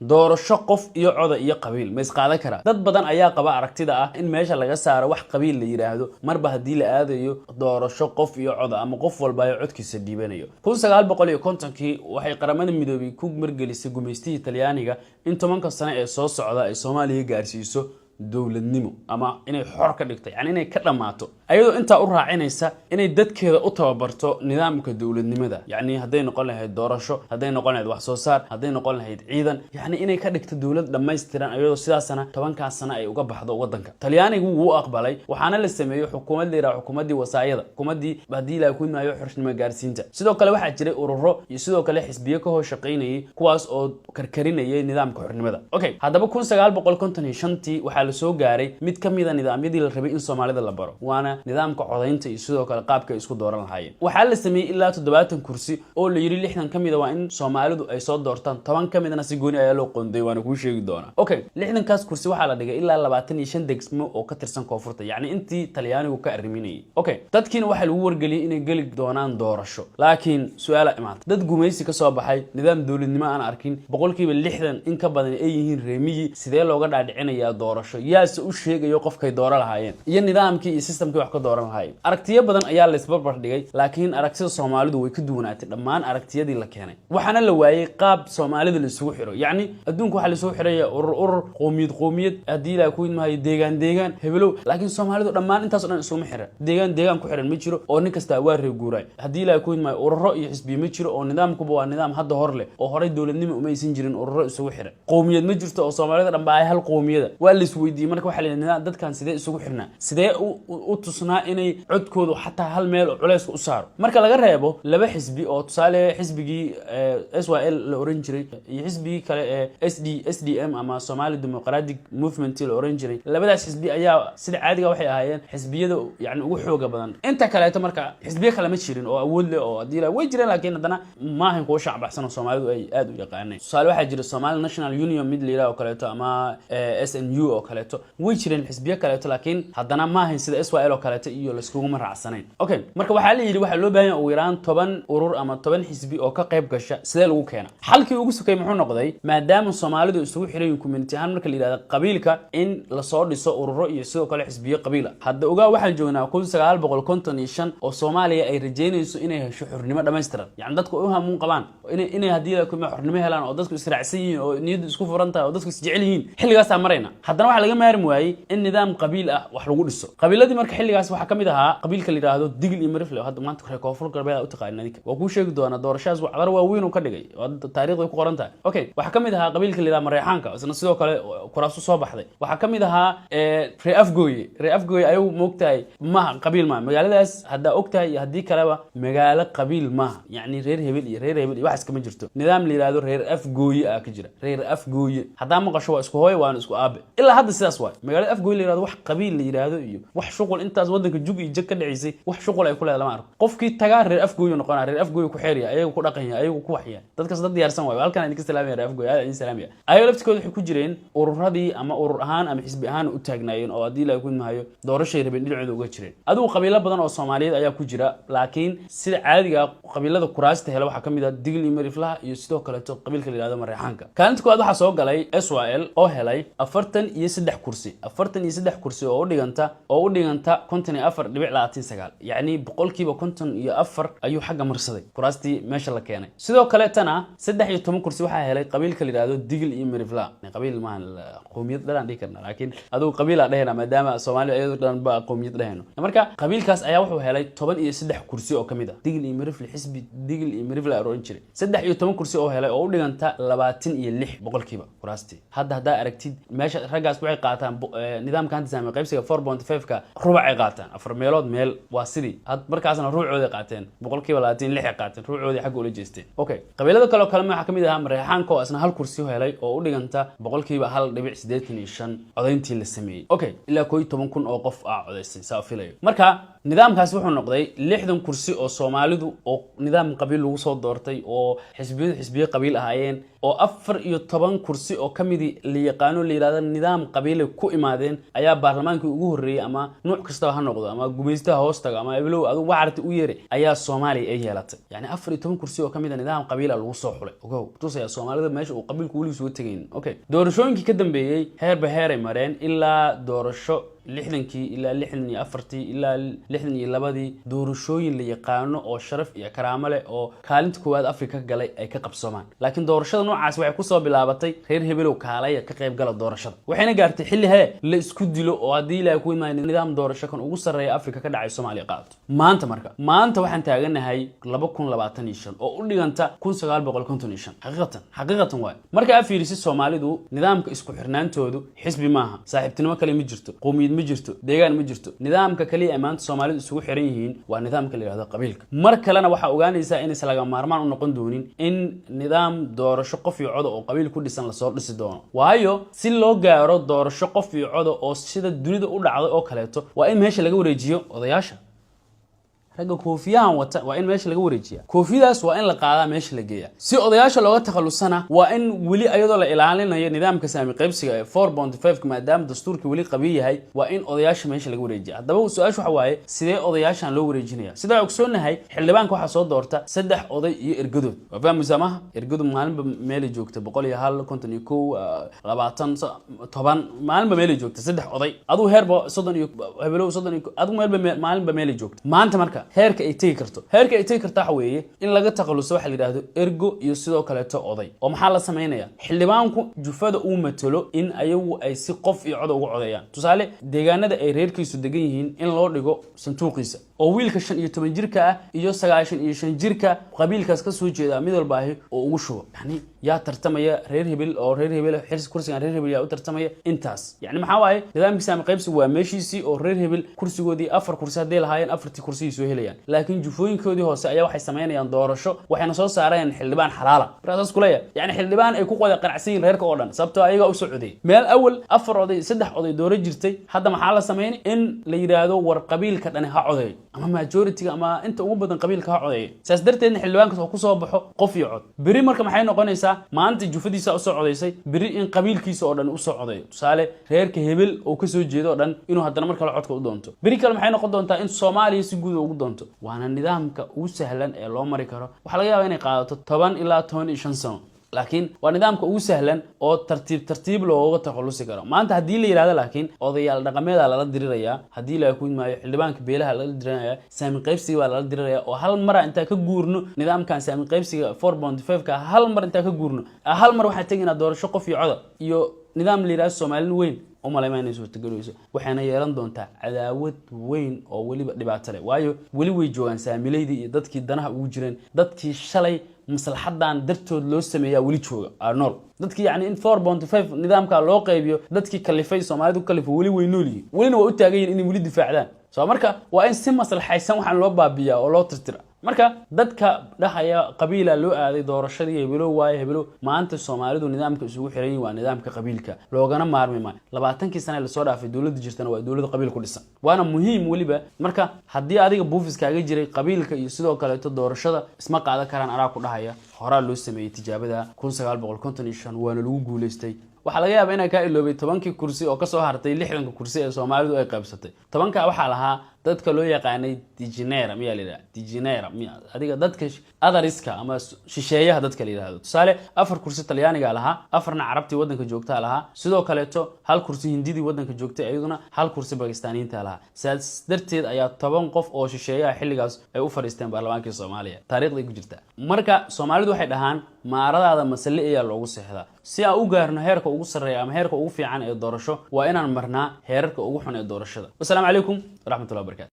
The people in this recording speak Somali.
Doorasho qof iyo coda iyo qabiil ma isqaadan karaa? Dad badan ayaa qaba aragtida ah in meesha laga saaro wax qabiil la yidhaahdo, marba haddii la aadayo doorasho qof iyo coda ama qof walba ay codkiisa dhiibanayo. 1950-kii waxay Qaramada Midoobay ku margelisay gumaystihii Talyaaniga in 10-ka sano ee soo socda ay Soomaaliya gaarsiiso dowladnimo ama inay xor ka dhigto, yani inay ka dhammaato, ayadoo intaa u raacinaysa inay dadkeeda u tababarto nidaamka dowladnimada, yacni hadday noqon lahayd doorasho, hadday noqon lahayd wax soo saar, hadday noqon lahayd ciidan, yacni inay ka dhigto dowlad dhammaystiran, ayadoo sidaasana 10-kaas sano ay uga baxdo waddanka. Talyaanigu wuu aqbalay, waxaana la sameeyey xukuumad la yidhaha xukuumaddii wasaayada, xukuumaddii haddii Ilaah ku maayo xornimo gaarsiinta. Sidoo kale waxaa jiray ururo iyo sidoo kale xisbiyo ka hoos shaqaynayay, kuwaas oo karkarinayay nidaamka xornimada. Okay, haddaba 1955-tii waxaa la soo gaaray mid ka mida nidaamyadii la rabay in Soomaalida la baro, waana nidaamka codaynta iyo sidoo kale qaabka ay isku dooran lahaayeen. Waxaa la sameeyey ilaa 70 kursi oo la yidhi 60 ka mida waa in Soomaalidu ay soo doortaan, 10 ka midana si gooni ayaa loo qoonday, waana kuu sheegi doonaa. Okay, 60-kaas kursi waxaa la dhigay ilaa 25 degmo oo ka tirsan koonfurta, yacni intii Talyaanigu ka arriminayay. Okay, dadkiina waxaa lagu wargeliyey inay geli doonaan doorasho, laakiin su-aala imaata: dad gumaysi ka soo baxay, nidaam dowladnimo aan arkin, 60% in ka badan ay yihiin reemiyi, sidee looga dhaadhicinayaa doorasho? Yaase u sheegayo qofkay dooro lahaayeen iyo nidaamkii iyo systemkii wax ka dooran lahaayeen? Aragtiyo badan ayaa laisbarbar dhigay, laakiin aragtida Soomaalidu way ka duwanaatay dhammaan aragtiyadii la keenay. Waxaana la waayey qaab Soomaalida la isugu xiro. Yacni adduunka waxaa laisugu xiraya urur urur, qoomiyad qoomiyad, haddii Ilaah ku idmahayo deegaan deegaan, hebelow, laakiin Soomaalidu dhammaan intaas o dhan isuma xiran. Deegaan deegaan ku xiran ma jiro oo nin kastaa waa reer guuraay. Haddii Ilaah ku idmahayo ururo iyo xisbiye ma jiro oo nidaamkuba waa nidaam hadda hor leh oo horay dowladnimo uma aysan jirin ururo isugu xiran. Qowmiyad ma jirto oo Soomaalida dhan baa hal qowmiyada. Waa la isweydiiyey marka, waxaa la yidhi nidaam dadkan sidee isugu xirnaa, sidee u tusnaa inay codkoodu xataa hal meel oo culayska u saaro, marka laga reebo laba xisbi oo tusaale xisbigii SYL la oran jiray iyo xisbigii kale ee SDM ama Somali Democratic Movement la oran jiray. Labadaas xisbi ayaa sida caadiga waxay ahaayeen xisbiyada yani ugu xooga badan. Inta kaleeto marka xisbiyo kale ma jirin oo awood leh oo haddii way jireen, laakiin haddana ma ahayn kuwo shacbaxsan oo Soomaalidu ay aad u yaqaaneen. Tusaale waxaa jira Somali National Union mid la yidhaha oo kaleeto ama SNU oo kaleeto. Way jireen xisbiyo kaleeto, laakiin haddana ma ahayn sida SYL oo kaleeto iyo layskuguma raacsanayn. Okay, marka waxaa la yidhi waxaa loo baahan yahay ugu yaraan 10 urur ama 10 xisbi oo ka qayb gasha. Sidee lagu keena? Xalkii ugu sokay muxuu noqday? Maadaama Soomaalidu isugu xiran yihiin community ahaan marka la yidhahdo qabiilka, in lasoo dhiso ururo iyo sidoo kale xisbiyo qabiila. Hadda ogaa, waxaan joognaa 1955 oo Soomaaliya ay rajaynayso inay hesho xornimo dhammaystiran, yani dadku u hamuun qabaan inay haddii kuma xornimo helaan oo dadku israacsan yihiin oo niyaddu isku furan tahay oo dadku isjecel yihiin. Xilligaasaa marayna, haddana waxaa laga maarmi waayey in nidaam qabiil ah wax lagu dhiso. Qabiiladii marka xilligaas waxaa ka mid ahaa qabiilka la yidhaahdo Digil iyo Mirifle oo hadda maanta reer Koonfur Galbeed u taqaanin. Adinka waa kuu sheegi doonaa doorashadaas wacdar waaweyn uu ka dhigay oo hadda taariikhday ku qoran tahay. Okay, waxaa ka mid ahaa qabiilka la yidhahdo Mareexaanka, isna sidoo kale kuraasu soo baxday. Waxaa ka mid ahaa Ree Afgooye. Ree Afgooye ayagu moogtahay maaha qabiil, maaha magaaladaas. Haddaa ogtahay iyo haddii kaleba, magaalo qabiil maaha, yacni reer hebel iyo reer hebel iyo waxaas kama jirto. Nidaam la yidhahdo Reer Afgooye ah ka jira. Reer Afgooye haddaa maqasho, waa isku hooyo waana isku aabe. Ilaa hadda sidaas waay. Magaalada Afgooye la yidhahdo wax qabiil la yidhaahdo iyo wax shuqul intaas waddanka jug iyo jag ka dhacisay, wax shuqul ay ku leedahay lama arko. Qofkii tagaa Reer Afgooye noqonaa, Reer Afgooye ku xeerya, ayagu ku dhaqanya, ayagu ku waxya. Dadkaas dad diyaarsan waayo. Halkan idinka salaamaya, Reer Afgooye, aad idin salaamaya. Ayaga laftikooda waxay ku jireen ururadii ama urur ahaan ama xisbi ahaan u taagnaayeen oo haddii la ku mahayo doorashay rabeen dhinacooda uga jireen. Adigu qabiilo badan oo Soomaaliyeed ayaa ku jira, laakiin sida caadiga qabiilada kuraasta hela waxaa ka mid ah Digil iyo Miriflaha iyo sidoo kaleeto qabiilka la yihahdo Mareexaanka. Kaalinta koowaad waxaa soo galay SYL oo helay 43 kursi, 43 kursi oo u dhiganta 54.29, yacni 54% ayuu xagga marsaday kuraastii meesha la keenay. Sidoo kaleetana 13 kursi waxaa helay qabiilka la yihahdo Digil iyo Mirifla. Qabiil maaha, qowmiyad dhan dhihi karna, laakiin adigu qabiilaa dhehayna maadaama Soomaaliya iyadoo dhan ba qowmiyad dhehayno. Marka qabiilkaas ayaa wuxuu helay 13 kursi oo kamid ah Digil iyo Mirifle. Xisbi Digil iyo Mirifle oran jiray 13 kursi oo helay oo u dhiganta 26% kuraastii. Hadda haddaa aragtid meesha raggaas waxay qaataan nidaamka hadda saami qaybsiga 4.5-ka rubacay qaataan, afar meelood meel waa sidii had. Markaasna ruucooday qaateen, 26% ay qaateen, ruucoodii xagga ula jeesteen. Okay, qabiilada kale oo kale waxaa kamid ahaa Mareexaanka oo isna hal kursi helay oo u dhiganta 1.85% codayntii la sameeyey. Okay, ilaa 11,000 oo qof ah codaysay saa filayo. Marka nidaamkaasi wuxuu noqday 60 kursi oo Soomaalidu oo nidaam qabiil lagu soo doortay oo xisbiyadu xisbiyo qabiil ahaayeen, oo 14 kursi oo kamidii la yaqaano la yidhahdo nidaam qabiilay ku imaadeen, ayaa baarlamaankii ugu horreeyey ama nuuc kasta. kastaba ha noqdo, ama gumaystaha hoostaga, ama eblow adigu waxarti u yeeray, ayaa Soomaaliya ay yeelatay. Yani 14 kursi oo kamid a nidaam qabiila lagu soo xulay. Ogow, tusaya Soomaalida meesha uu qabiilku weligiis uga tegaynin. Okay, doorashooyinkii ka dambeeyey heerba heeray mareen, ilaa doorasho 60-kii, ilaa 64-tii, ilaa 62-dii, doorashooyin la yaqaano oo sharaf iyo karaamo leh oo kaalinta koowaad Afrika ka galay ay ka qabsoomaan. Laakiin doorashada noocaas waxay kusoo bilaabatay reer hebelow kaalaya ka qayb gala doorashada, waxayna gaartay xilli hee la isku dilo oo haddii Ilahay ku imaanay nidaam doorasho kan ugu sarreeya Afrika ka dhacay Soomaaliya qaadato. Maanta marka, maanta waxaan taaganahay 2025 oo u dhiganta 1955. Xaqiiqatan, xaqiiqatan waay. Marka aad fiirisid Soomaalidu nidaamka isku xirnaantoodu xisbi maaha, saaxiibtinimo kale ma jirto, qowmiyad ma jirto, deegaan ma jirto. Nidaamka kaliya ay maanta Soomaalidu isugu xiran yihiin waa nidaamka la yihahdo qabiilka. Mar kalena waxaa ogaanaysaa inaysan laga maarmaan u noqon doonin in nidaam doorasho qof iyo coda oo qabiil ku dhisan lasoo dhisi doono, waayo si loo gaaro doorasho qof iyo coda oo sida dunida u dhacday oo kaleeto, waa in meesha laga wareejiyo odayaasha, ragga koofiyahan wata. Waa in meesha laga wareejiya koofiyadaas, waa in la qaadaa, meesha la geeya. Si odayaasha looga takhalusana, waa in weli ayadoo la ilaalinayo nidaamka saami qaybsiga ee 4.5, maadaama dastuurkii weli qabi yahay, waa in odayaasha meesha laga wareejiya. Haddaba su-aashu waxa waaye, sidee odayaashan loo wareejinaya? Sidaa ogsoonahay, xildhibaanka waxaa soo doorta saddex oday iyo ergadood. Waa fahmaysaa maha? Ergadu maalinba meelay joogta, 101, 51, 20, 10, maalinba meelay joogta. Saddex oday aduu heerba 30 iyo hebelow 30 iyo adigu meelba maalinba meelay joogta. Maanta marka heerka ay tegi karto, heerka ay tegi karta waxa weeye in laga takhaluso waxa la yidhahdo ergo iyo sidoo kaleeto oday. Oo maxaa la samaynaya? Xildhibaanku jufada uu matalo in ayagu ay si qof iyo cod uga codeeyaan. Tusaale, deegaanada ay reerkiisu degan yihiin in loo dhigo sanduuqiisa, oo wiilka 15 jirka ah iyo 95 jirka qabiilkaas ka soo jeeda mid walba ahi oo ugu shubo. Yani yaa tartamaya? Reer hebel oo reer hebel xirsi kursigan reer hebel yaa u tartamaya intaas. Yani maxaa waaye? Nidaamkiisa ama qaybsigu waa meeshiisii, oo reer hebel kursigoodii, afar kursi hadday lahaayeen, afartii kursigii soo helayaan. Laakiin jufooyinkoodii hoose ayaa waxay samaynayaan doorasho, waxayna soo saarayaan xildhibaan xalaala. Markaa saas kuleeyahay, yani xildhibaan ay ku wada qanacsan yihin reerka oo dhan, sababtoo ayagaa usoo codeeyay. Meel awal afar oday, saddex oday dooro jirtay, hadda maxaa la sameynay? In la yidhaahdo war qabiilka dhani ha codeeyo, ama majority-ga ama inta ugu badan qabiilka ha codeeyo. Saas darteedna xildhibaankaas oo kusoo baxo qof iyo cod. Beri marka maxay noqonaysaa? Maanta jufadiisa usoo codaysay, beri in qabiilkiisa oo dhan usoo codeeyo. Tusaale, reerka hebel oo kasoo jeedo oo dhan inuu haddana mar kale codka u doonto. Beri kale maxay noqon doontaa? In Soomaaliya si guud ugu doonto. Waana nidaamka ugu sahlan ee loo mari karo. Waxaa laga yaabaa inay qaadato 10 ilaa 15 sano, laakiin waa nidaamka ugu sahlan oo tartiib tartiib looga takhalusi karo. Maanta haddii la yidhahdo laakiin odayaal dhaqameeda lala dirirayaa, haddii la ku maayo xildhibaanka beelaha lala diriraya, saami qaybsiga baa lala diriraya, oo hal mara intaa ka guurno nidaamkan saami qaybsiga 4.5 ka, hal mar intaa ka guurno, hal mar waxaan tegaynaa doorasho qof iyo coda iyo nidaam la yidhahdo Soomaalin weyn, umaleyma inay suurtagelayso. Waxayna yeelan doontaa cadaawad weyn oo weliba dhibaato leh, waayo weli way joogaan saamileydii iyo dadkii danaha ugu jireen. Dadkii shalay maslaxadan dartood loo sameeyaa weli jooga, nool. Dadkii yani in 4.5 nidaamka loo qaybiyo dadkii kalifay, Soomaalidu kalifay, weli way nool yihiin, welina waa u taagan yihin inay weli difaacdaan. So marka waa in si maslaxaysan waxaan loo baabiyaa oo loo tirtira. Marka dadka dhahaya qabiila loo aaday doorashadii, hebelo waayo hebelo, maanta Soomaalidu nidaamka isugu xiran yihin waa nidaamka qabiilka, loogana maarmi maayo. 20-kii sane lasoo dhaafay dowladda jirtana waa dowlad qabiil ku dhisan, waana muhiim weliba. Marka haddii adiga buufis kaaga jiray qabiilka iyo sidoo kaleeto doorashada isma qaadan karaan, anaa ku dhahaya. Horaa loo sameeyey tijaabada 1955, waana lagu guuleystay. Waxaa laga yaabaa inaan kaa iloobay 10-kii kursi oo kasoo hartay 60-ka kursi ee Soomaalidu ay qaybsatay. 10-ka waxaa lahaa dadka loo yaqaanay degenerate miyaa la yidhaha, degenerate miya, adiga dadka others-ka ama shisheeyaha dadka la yidhahdo. Tusaale, afar kursi Talyaaniga lahaa, afarna Carabtii waddanka joogtaa lahaa, sidoo kaleeto hal kursi Hindidii waddanka joogtay, iyaduna hal kursi Bakistaaniyiinta lahaa. Sidaas darteed ayaa 10 qof oo shisheeyaha xilligaas ay u fadhiisteen baarlamaankii Soomaaliya, taariikhday ku jirta. Marka Soomaalidu waxay dhahaan maaradaada masale ayaa loogu seexdaa. Si aan u gaarno heerka ugu sarreeya ama heerka ugu fiican ee doorasho, waa inaan marnaa heerarka ugu xun ee doorashada. Wasalaamu calaykum waraxmatullahi wabarakatu.